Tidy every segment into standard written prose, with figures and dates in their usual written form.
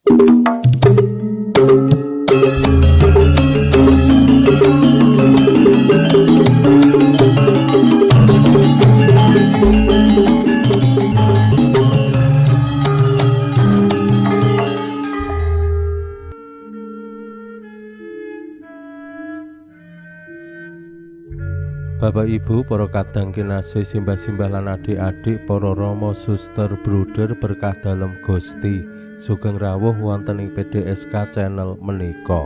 Bapak Ibu, para kadang kinasih, simbah-simbah lan adik-adik, para rama, suster, bruder berkah dalem Gusti. Sugeng rawuh wonten ing PDSK channel menika.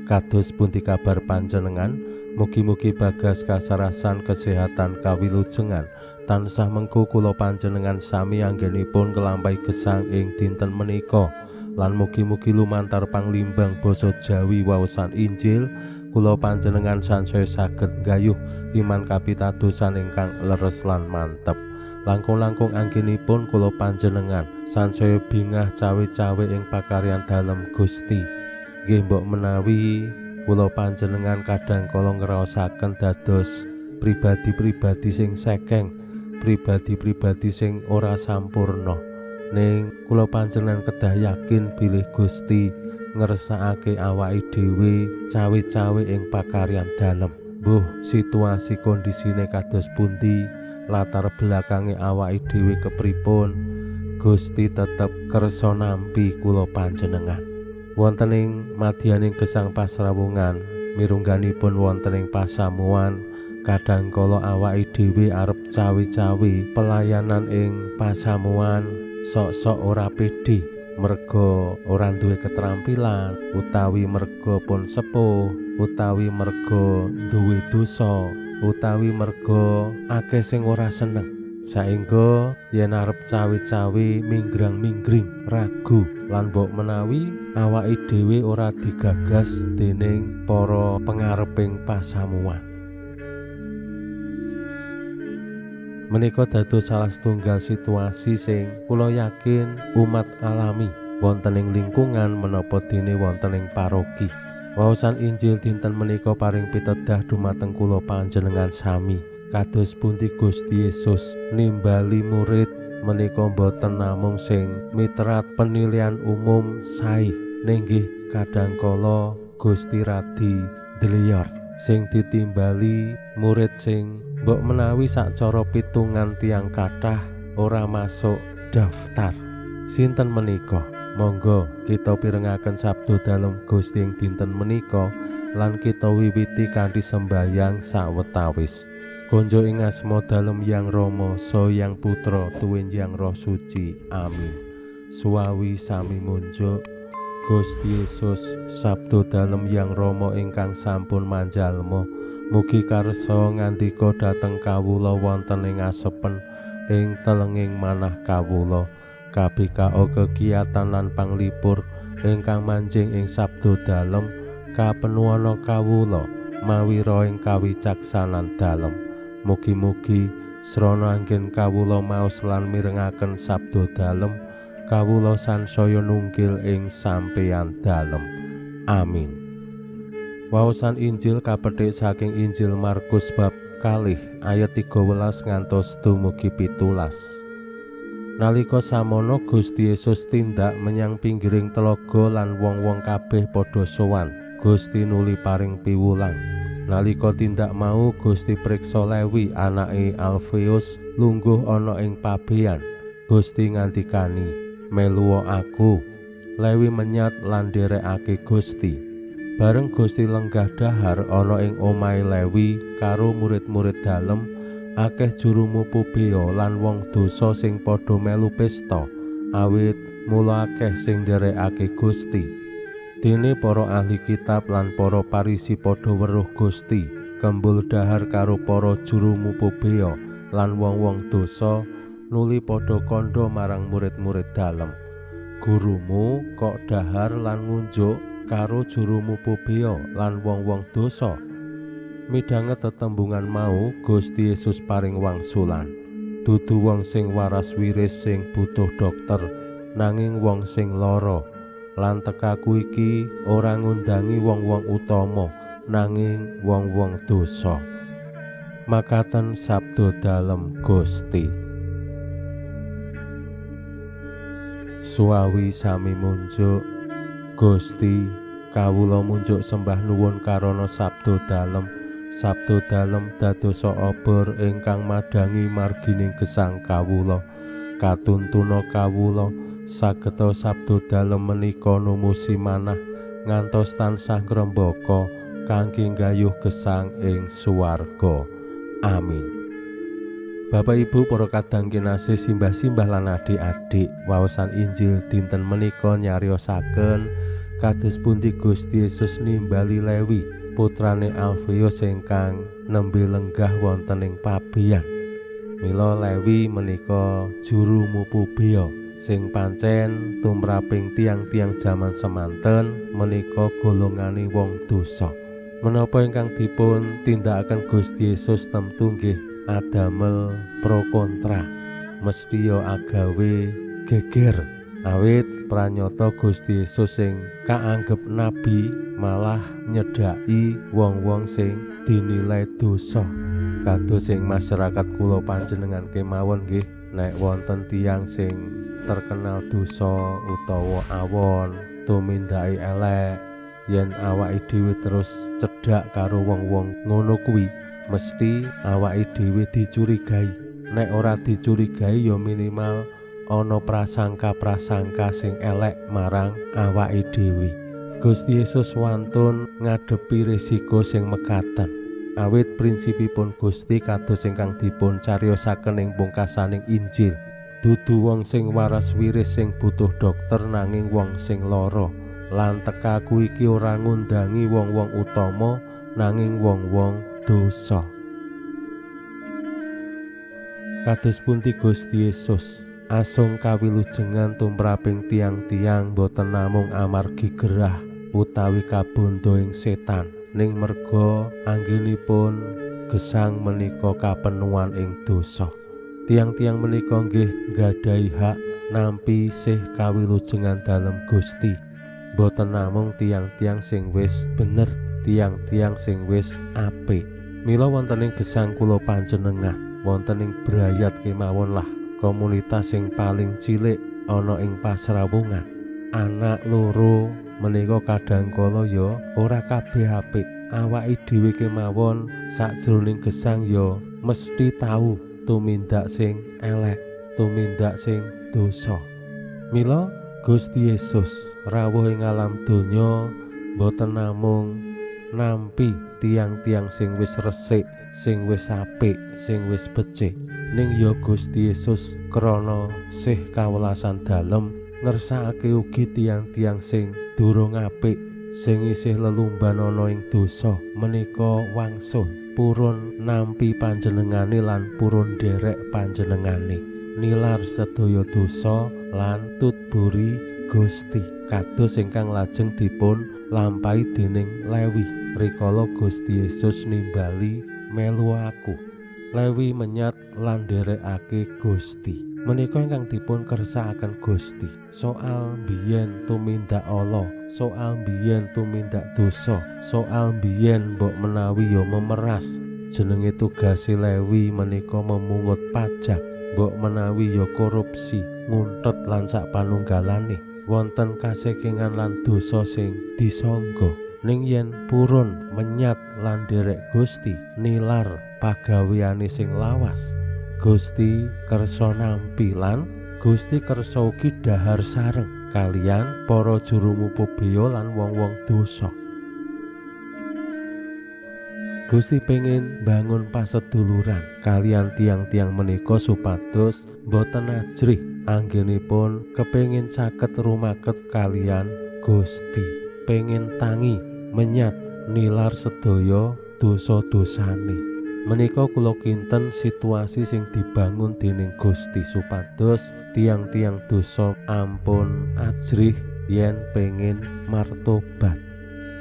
Kados pundi kabar panjenengan? Mugi-mugi bagas kasarasan kesehatan kawilujengan tansah mengku kula panjenengan sami anggenipun kelampahi gesang ing dinten menika. Lan mugi-mugi lumantar panglimbang basa Jawi waosan Injil kula panjenengan sansaya saged nggayuh iman kapitadosan ingkang leres lan mantep. Langkung-langkung anggenipun kula panjenengan sansaya bingah cawe-cawe ing pakaryan dalem Gusti. Nggih mbok menawi kula panjenengan kadang kala ngraosaken dados pribadi-pribadi sing sekeng, pribadi-pribadi sing ora sampurna. Ning kula panjenengan kedah yakin bilih Gusti ngersakake awake dhewe cawe-cawe ing pakaryan dalem. Mbuh situasi kondisine kados pundi, latar belakange awake dhewe kepripun, Gusti tetep kersa nampi kula panjenengan. Wonten ing madyaning gesang pasrawungan, mirungganipun wonten ing pasamuan, kadang kala awake dhewe arep cawe-cawe pelayanan ing pasamuan sok-sok ora pede, merga ora duwe keterampilan, utawi merga pun sepuh, utawi merga duwe dosa, utawi merga akeh sing ora seneng. Saengga yen arep cawe-cawe minggrang-minggring, ragu lan mbok menawi awake dhewe ora digagas dening para pengareping pasamuan. Menika dados salah setunggal situasi sing kula yakin umat alami wonten ing lingkungan menapa dene wonten ing paroki. Waosan Injil dinten menika paring pitedah dumateng kula panjenengan sami. Kados pundi Gusti Yesus nimbali murid menika boten namung sing mitrat penilaian umum sae, ning nggih kadang kala Gusti radi ndleyor sing ditimbali murid sing mbok menawi sacara pitungan tiang kathah ora masuk daftar. Sinten menika? Monggo kita pirengaken sabda dalem Gusti ing dinten menika lan kita wiwiti kanthi sembayang sawetawis. Konjo ing asma dalem Yang Rama, Saha Yang Putra, tuwin Yang Roh Suci. Amin. Suwawi sami munjuk Gusti Yesus, sabda dalem Yang Rama ingkang sampun manjalma, mugi karsa ngandika dhateng kawula wonten ing asepen ing telenging manah kawula. KBKO kegiatan lan panglipur ingkang manjing ing sabda dalem kapenuana kawula mawi roh ing kawicaksanan dalem. Mugi-mugi srana anggen kawula maos lan mirengaken sabda dalem, kawula sansaya nunggil ing sampeyan dalem. Amin. Waosan Injil kapethik saking Injil Markus bab 2 ayat 13 ngantos dumugi 17. Nalika samono Gusti Yesus tindak menyang pinggiring telaga lan wong-wong kabeh padha sowan. Gusti nuli paring piwulang. Nalika tindak mau Gusti priksa Lewi anake Alfeus lungguh ana ing pabean. Gusti ngandikani, "Meluwa aku." Lewi menyat lan nderekake Gusti. Bareng Gusti lenggah dahar ana ing omahe Lewi karo murid-murid dalem, akeh juru mupu bea lan wong dosa sing padha melu pesta, awit mula akeh sing nderekake Gusti. Dene para ahli kitab lan para Parisi padha weruh Gusti kembul dahar karo para juru mupu bea lan wong-wong dosa, nuli padha kandha marang murid-murid dalem, "Gurumu kok dahar lan ngunjuk karo juru mupu bea lan wong-wong dosa?" Midhanget tetembungan mau, Gusti Yesus paring wangsulan, "Dudu wong sing waras wiris sing butuh dokter, nanging wong sing lara. Lan tekaku iki ora ngundangi wong-wong utama, nanging wong-wong dosa." Makaten sabda dalem Gusti. Suwawi sami munjuk. Gusti, kawula munjuk sembah nuwun karana sabda dalem. Sabda dalem dadosa obor ingkang madhangi margining gesang kawula. Katuntuna kawula sageta sabda dalem menika numusi manah ngantos tansah ngrembaka kangge nggayuh gesang ing swarga. Amin. Bapak Ibu para kadang kinasih, simbah-simbah lan adik-adik, waosan Injil dinten menika nyariosaken kados pundi Gusti Yesus nimbali Lewi putrane Alfeus ingkang nembe lenggah wonten ing pabean. Mila Lewi menika juru mupu bea sing pancen tumraping tiang-tiang jaman semanten menika golongane wong dosa. Menapa ingkang dipun tindakaken Gusti Yesus temtu nggih adamel pro kontra, mesti ya agawe geger. Awit pranyata Gusti Yesus sing kaanggep nabi malah nyedhaki wong-wong sing dinilai dosa. Kados sing masyarakat kula panjenengan kemawon nggih, nek wonten tiyang sing terkenal dosa utawa awon, tumindake elek, yen awake dhewe terus cedhak karo wong-wong ngono kuwi, mesti awake dhewe dicurigai. Nek ora dicurigai ya minimal ana prasangka-prasangka sing elek marang awake dhewe. Gusti Yesus wantun ngadepi risiko sing mekaten. Awit prinsipipun Gusti kados ingkang dipun cariyosaken ing pungkasaning Injil, dudu wong sing waras wiris sing butuh dokter nanging wong sing lara. Lan tekaku iki ora ngundangi wong-wong utama nanging wong-wong dosa. Kados pundi Gusti Yesus asung kawilujengan tumraping tiang-tiang boten namung amargi gerah utawi kabondo ing setan, ning merga anggenipun gesang menika kapenuan ing dosa. Tiang-tiang menika nggih nggadahi hak nampi sih kawilujengan dalem Gusti. Boten namung tiang-tiang sing wis bener, tiang-tiang sing wis apik. Mila wonten ing gesang kula panjenengan, wonten ing brayat kemawon lah, komunitas sing paling cilik ana ing pasrawungan. Anak loro menika kadang kala ya ora kabeh apik. Awake dhewe kemawon sakjroning gesang ya mesti tau tumindak sing elek, tumindak sing dosa. Mila Gusti Yesus rawuh ing alam donya boten namung nampi tiang-tiang sing wis resik, sing wis apik, sing wis becik, ning ya Gusti Yesus krana sih kawelasan dalem ngersakake ugi tiang-tiang sing durung apik, sing isih lelumban ana ing dosa menika wangsul purun nampi panjenengane lan purun nderek panjenengane, nilar sedaya dosa lan tutburi Gusti kados ingkang lajeng dipun lampahi dening Lewi rikala Gusti Yesus nimbali melu aku. Lewi menyat lan nderekake Gusti. Menika ingkang dipun kersakaken Gusti. Soal biyen tumindak ala, soal biyen tumindak dosa, soal biyen mbok menawi ya memeras. Jenenge tugase Lewi menika memungut pajak, mbok menawi ya korupsi, nguntet lan sak panunggalane. Wonten kasekengan lan dosa sing disangga. Ning yen purun menyat lan nderek Gusti, nilar pagaweane sing lawas, Gusti kersa nampi lan Gusti kersa ugi dhahar sareng kalian para juru mupu bea lan wong-wong dosa. Gusti pengin bangun paseduluran kalian tiang-tiang menika supados boten ajrih anggenipun kepengin caket rumaket kalian Gusti, pengin tangi menyat nilar sedaya dosa-dosane. Menika kula kinten situasi sing dibangun dening Gusti supados tiang-tiang dosa ampun ajrih yen pengin martobat.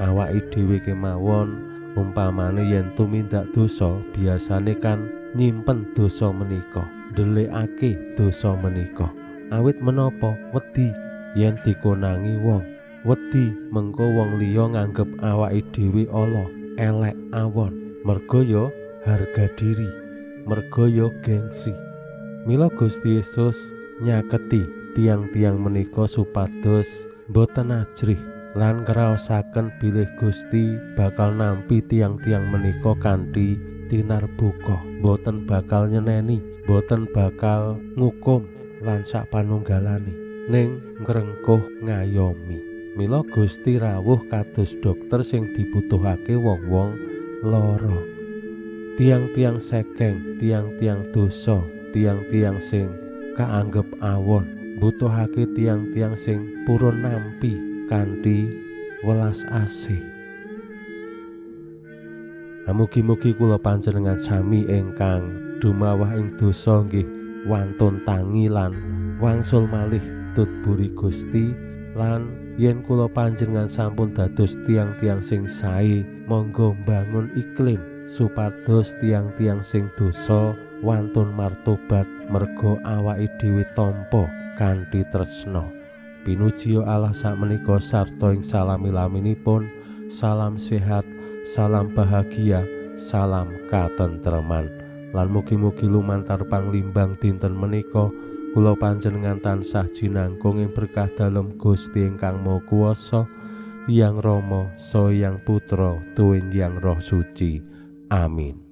Awake dhewe kemawon umpamane yen tumindak dosa biasane kan nyimpen dosa menika, ndelikake dosa menika. Awit menapa? Wedi yen dikonangi wong, wedi mengko wong liya nganggep awake dhewe ala, elek, awon. Merga ya harga diri, merga ya gengsi. Mila Gusti Yesus nyaketi tiang-tiang menika supados boten ajrih lan ngraosaken bilih Gusti bakal nampi tiang-tiang menika kanthi tinarbuka, boten bakal nyeneni, boten bakal ngukum lan sak panunggalane, ning ngrengkuh ngayomi. Mila Gusti rawuh kados dokter sing dibutuhake wong-wong lara. Tiang-tiang sekeng, tiang-tiang dosa, tiang-tiang sing kaanggep awon, butuhake tiang-tiang sing purun nampi kanthi welas asih. Mugi-mugi kula panjenengan sami ingkang dumawah ing dosa nggih wantun tangi lan wangsul malih tut buri Gusti, lan yen kula panjenengan sampun dados tiang-tiang sing sae, monggo mbangun iklim supados tiang-tiang sing dosa wantun martobat merga awake dhewe tampa kanthi tresna. Pinuji Allah sakmenika sarta ing salami-laminipun. Salam sehat, salam bahagia, salam katentreman. Lan mugi-mugi lumantar panglimbang dinten menika kula panjenengan tansah jinangkung ing berkah dalem Gusti ingkang Maha Kuwasa, Hyang Rama, Saha Hyang Putra, tuwin Hyang Roh Suci. Amin.